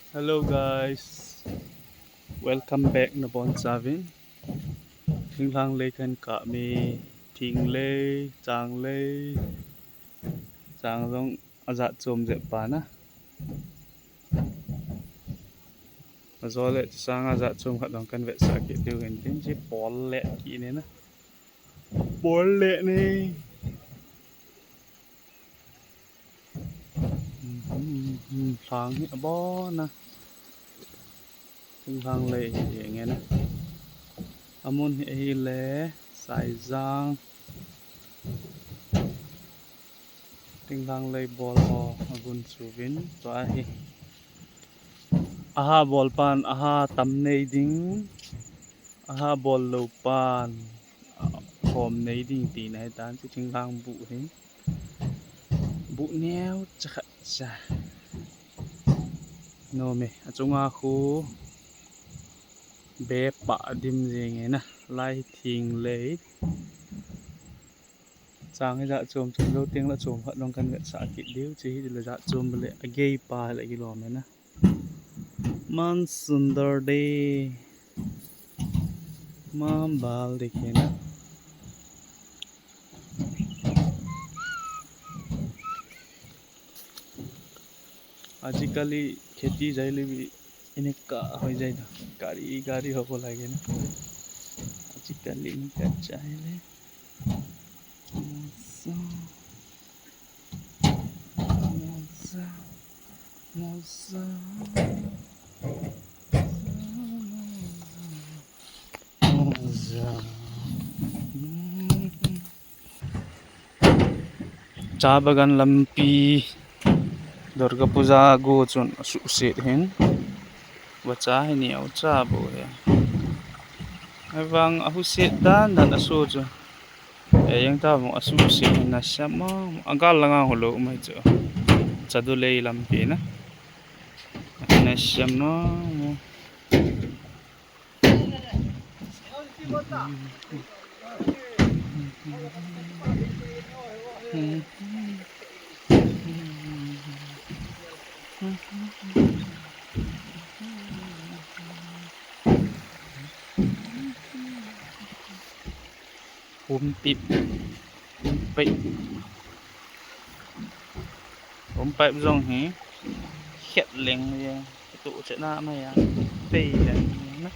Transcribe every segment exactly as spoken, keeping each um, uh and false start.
Hello guys, welcome back nabonchauvin. Thinglhang lei kahin kap e, thinglei, changlei, chang jong ajat chom jep pa na. Ajole chusanga jat chom khat jong kahin vetsah kit diu hintin, hiche bol le kiti na. Bol le ne. Lhang hi abon a. Thinglhang lei hi nge na. Amun hi ahile Saijang. Thinglhang lei bol ho agun chuvin tua hi. Aha bol pan aha tam nei ding, aha bol lou pan, ah, khom nei ding tina ahitan, chu thinglhang buh hi. Buh neocha khat cha. Nom e, achunga khu be pah dim jeng e na, lai hi thinglei. Chang hi jat chom chom jou teng le chom khat jong kahin vetsah kit diu, hiche hi le jat chom le agei pa le kilom e na. Man sundar de. Man bal dikhe na. Ajikali kheti jaile bhi enika hoi jai na. Gari, gari hobo lage na. Ajikali enika jaile. Moza. Moza. Moza. Moza. Cha bagan lampi, Durga Puja go chun asuhset hin. Vacha hi neocha bou hi. Ahivang ahuset dan dan aso chu. E, jeng ta bou asuhset hin nasem a, agal langa hulou mai chu. Chadulei lampi na. Nasem a. Pumpi, pumpi. Pumpi jong hi het leng le tu che na mai a. Pei leng na.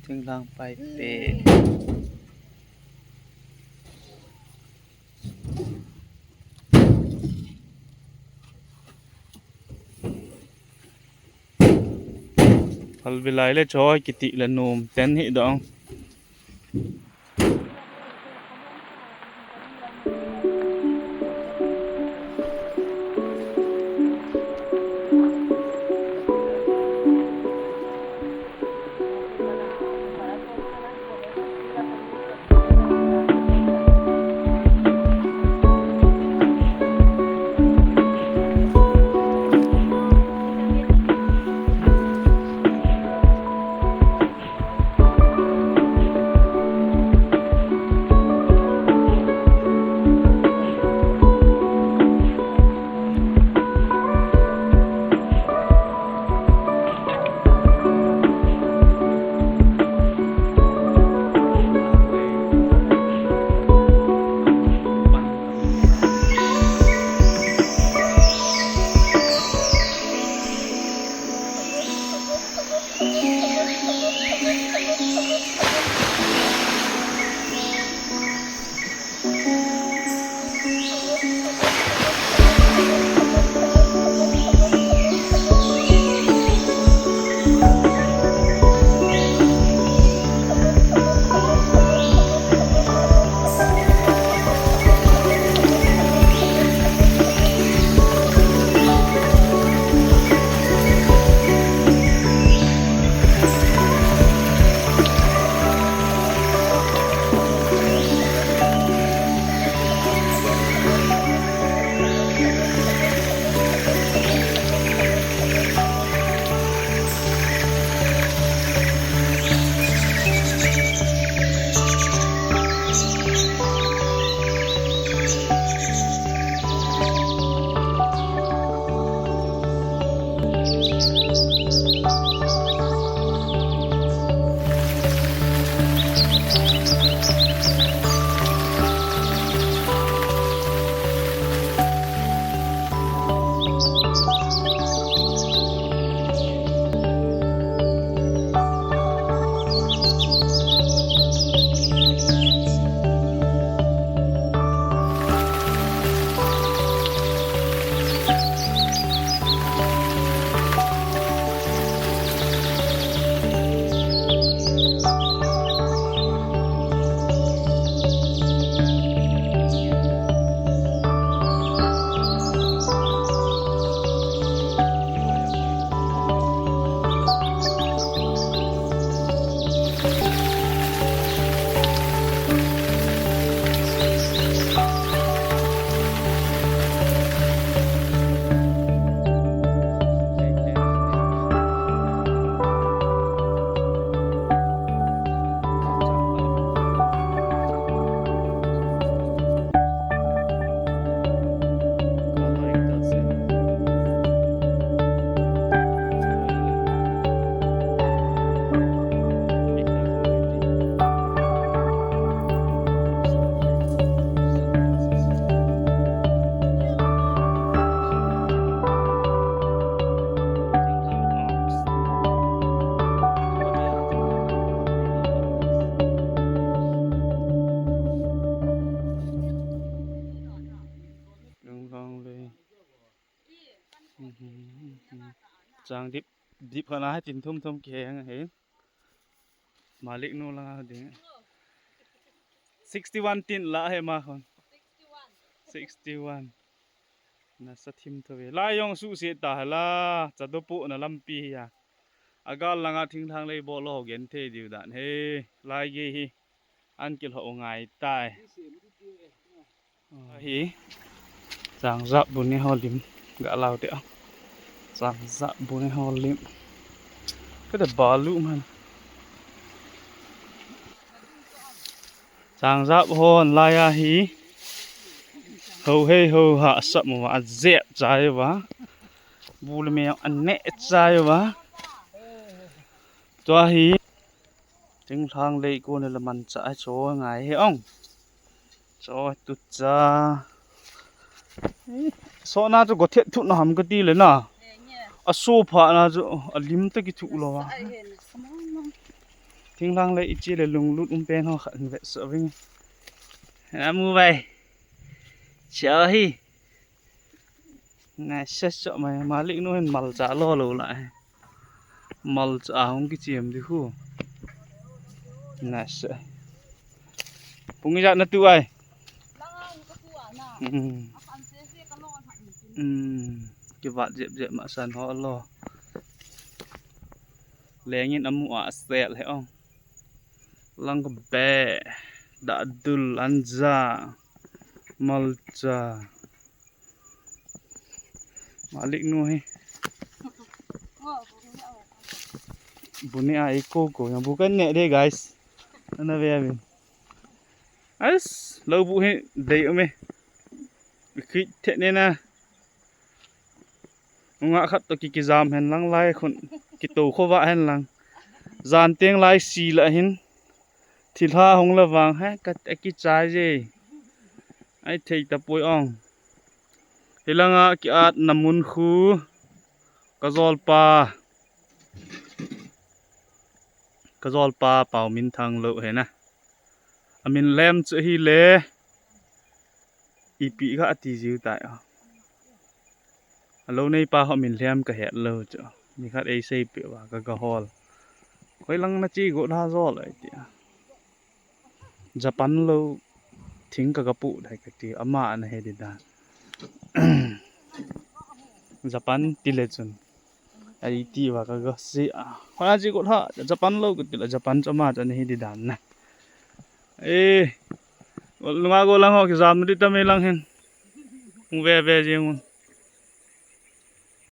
Thinglhang pai pe. Phalbi lai le choi kiti le nom ten hi dong. Chang dip, dip khat na hai tin thum thum kiheng ahi. Malik nu langa ding. Sixty one tin la he ma khon. Sixty one. Nasa thim tho ve. Lai jong suhset ta hala. Chado pohna lampi hi a. Agal langa thinglhang lei bol lou ho genthei diu dan. He, lai gei hi. An kilhoh u ngai tai. Hi. Changjap bu ne ho lim. Ga lau te a. Changjap bu ne ho lim. Ka da balu man. Changjap hon lai a hi. Ho hei ho ha sap mo a jep chai va. Bu le me a ne chai va. Tua hi. Thinglhang lei kon le manchah a cho ngai he ong. Cho tu cha. So na chu go thet thut na ham ka ti le na. A so pha na chu a lim ta ki thu lo a. Thinglhang lei i chi le lunglut um pen ho khat ve so ving. Na mu vai. Cho hi. Nasa so mai Malik nu hin malcha lo lo la. Malcha hung kichiam di khu. Nasa. Pung ijat na tu ai. Hmm. Hmm. Kivat jep jep ma san ho lo. Lengin amu a sel he ong. Lang ko be. Da dul anja. Malcha. Malik nu hi. Bu ne a i ko ko. Yang bu kan ne de, guys. Ana ve a vin. Ais, lo bu hi dei ume. Khit the ne na. Nga khat to ki kijam hen lang lai khun. Ki to kho va hen lang. Jan teng lai si la hin. Thilha hung la vang he, ka, a kichai je. Ai thei ta poi ong. Hilanga ki at na mun khu. Ka jol pa. Ka jol pa pau min thang lo he na. A min lem chu hi le. Ipi ka ati jiu tai a. A lo nei pa ho min lem ka het lo chu. Ni khat ei sei pe wa ka ka hol. Koi lang na chi go na jol ai ti a. Japan lo thing ka ka pu dai ka ti ama ana he di dan. Japan ti le chun. Ai ti wa ka ga si a. Hona chi ko tha Japan lo ka ti la Japan cha ma cha ni hi di dan na. Eh. Lunga go lang ho ki jam di ta me lang hin. Ung ve ve jing un.